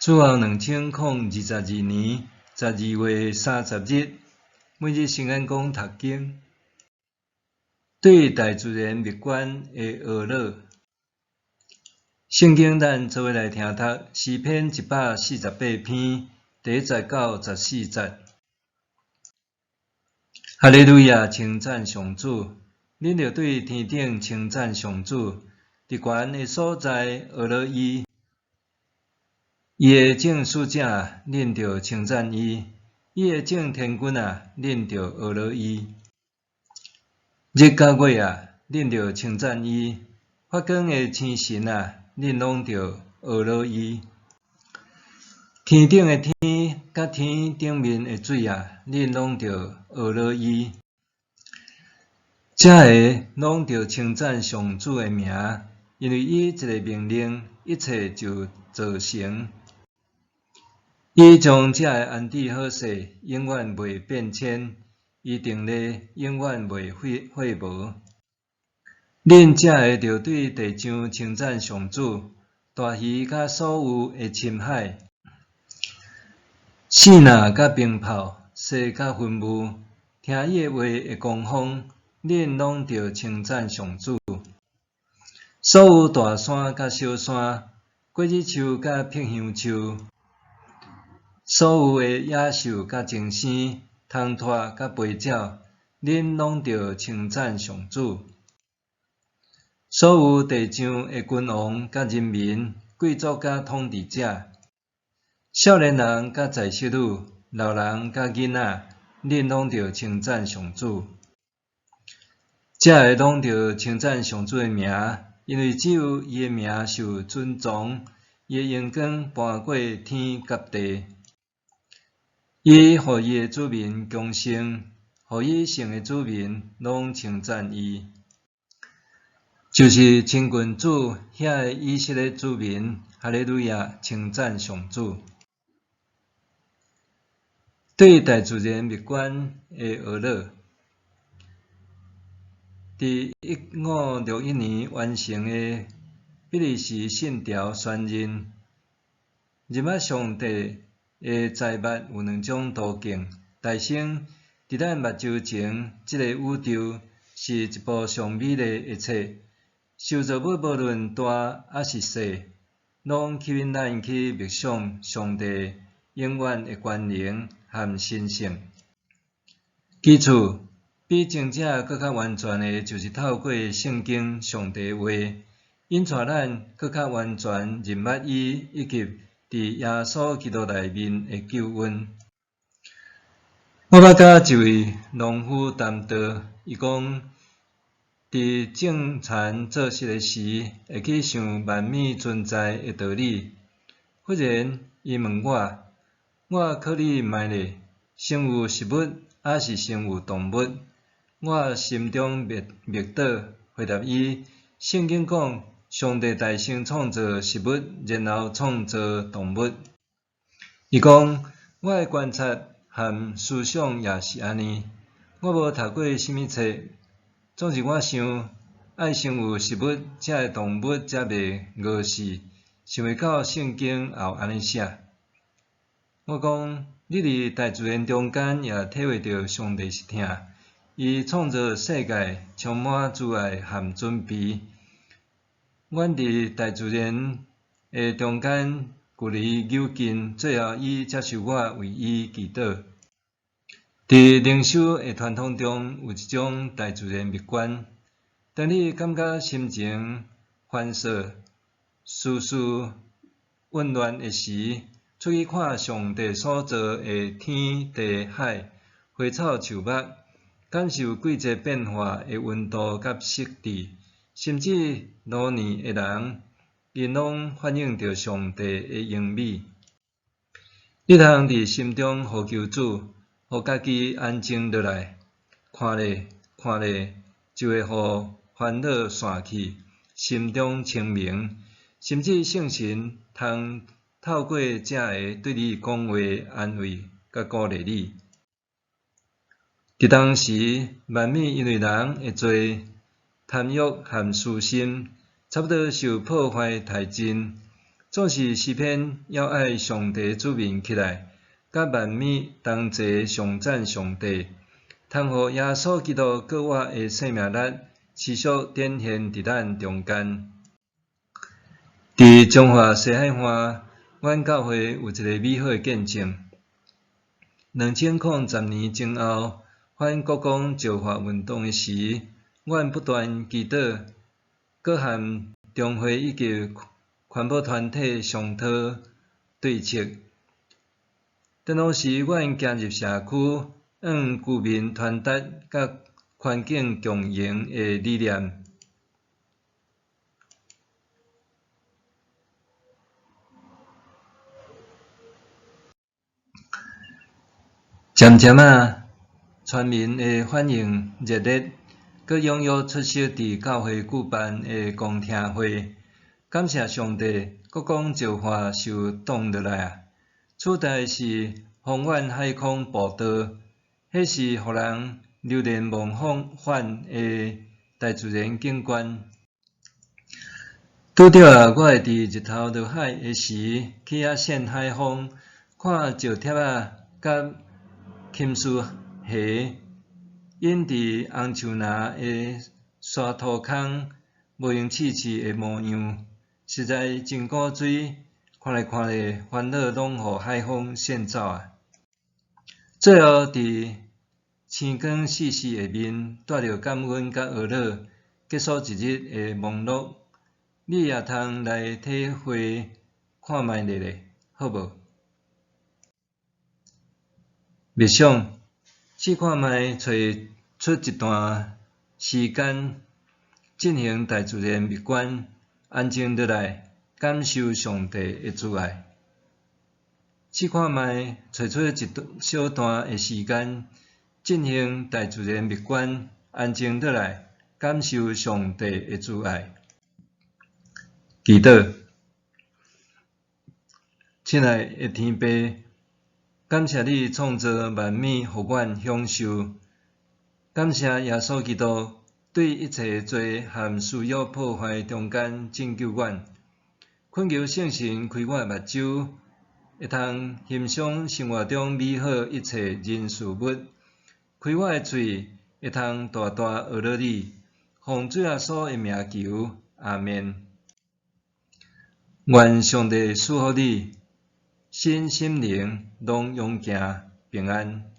主後2022年12月30日，每日聖言講讀經，對大自然秘觀的懊惱。聖經咱做伙來聽讀詩篇148篇第一節到14節。哈利路亞，稱讚上主！恁著對天頂稱讚上主，佇懸的所在呵咾伊。伊的眾使者，恁著稱讚伊；伊的眾天軍啊，恁著呵咾伊。日佮月啊，恁著稱讚伊；發光的星辰啊，恁攏著呵咾伊。天頂的天，佮天頂面的水啊，恁攏著呵咾伊。這个攏著稱讚上主的名，因為伊一个命令，一切就造成。伊將這个安置好勢，永遠袂變遷；伊定例永遠袂廢廢無。恁這个著對地上稱讚上主，大魚佮所有的深海，爍爁佮冰炮，雪佮雲霧，聽伊的話的狂風，恁攏著稱讚上主。所有大山佮小山，果子樹佮柏香樹，所有的野獸佮精牲，通脫佮飛鳥，恁攏著稱讚上主。所有地上的君王佮人民，貴族佮統治者，少年人佮宰室女，老人佮囡仔，恁攏著稱讚上主。這个攏著稱讚上主的名，因為只有伊的名受尊崇，伊的榮光搬過天佮地。伊予伊的子民強盛，予伊聖的子民攏稱讚伊，就是親近主遐个以色列子民，哈利路亞，稱讚上主。對大自然秘觀的懊惱，佇1561年完成的比利時信條宣認，認捌上帝的財物有兩種途徑。大先，佇咱目睭前，這个宇宙是一部上美麗的冊，受造物無論大抑是細，攏吸引咱去默想上帝永遠的權能和神聖。其次，比前者閣較完全的，就是透過聖經上帝話，引帶咱閣較完全認捌伊，以及佇耶穌基督內面的救恩。我捌佮一位農夫談道，伊講，佇種田做穡的時，會去想萬物存在的道理。忽然，伊問我：我考你覓咧，先有食物，抑是先有動物？我心中默默禱，回答伊：聖經講，上帝大先創造食物，然後創造動物。伊講，我的觀察和思想也是按呢。我無讀過啥物冊，總是我想，愛先有食物，這个動物才袂餓死。想袂到聖經也有按呢寫。我講，你佇大自然中間也體會著上帝是疼，伊創造世界充滿慈愛和準備。阮佇大自然的中間距離幽近，最後伊接受我為伊祈禱。佇靈修的傳統中，有一種大自然秘觀。當你感覺心情煩躁、思緒混亂的時，出去看上帝所造的天地海、花草樹木，感受季節變化的溫度佮色致，甚至老年的人，𪜶攏反映著上帝的榮美。你通佇心中呼求主，予家己安靜落來，看咧看咧，就會予煩惱散去，心中清明，甚至聖神通透過這个對你講話、安慰佮鼓勵你。佇當時，萬物因為人的罪、貪欲和私心，差不多受破壞殆盡。總是詩篇猶愛上帝子民起來，佮萬物同齊頌讚上帝，通予耶穌基督閣活的生命力持續展現佇咱中間。佇彰化西海岸，阮教會有一个美好的見證。2010年前後，反國光石化運動的時，阮不斷祈禱，閣和中會以及環保團體商討對策。當時，阮行入社區，按居民傳達佮環境共贏的理念。漸漸仔，村民的反應熱烈，閣踴躍出席佇教會舉辦的公聽會。感謝上帝，國光石化受擋落來矣。取代的是豐原海空步道，彼是予人流連忘返的大自然景觀。拄著啊，我會佇日頭落海的時，去遐扇海風，看石疊仔佮金絲蝦隱佇紅樹林的沙塗空，無閒刺刺的模樣，實在真古錐。看來看去，煩惱攏予海風扇走矣。最後，佇星光四射下面，帶著感恩佮呵咾，結束一日的忙碌。你也通來體會看覓咧咧，好無？默想，試看覓揣出一段時間，進行大自然默觀，安靜落來，感受上帝的慈愛。試看覓揣出一小段的時間，進行大自然默觀，安靜落來，感受上帝的慈愛。祈禱，親愛的天父，感謝你創造萬物，予阮享受。感謝耶穌基督對一切罪和私欲破壞中間拯救阮。懇求聖神開我的目睭，會通欣賞生活中美好一切人事物。開我的喙，會通大大呵咾你。奉主耶穌的名求，阿們。願上帝賜福你，身心靈攏勇健平安。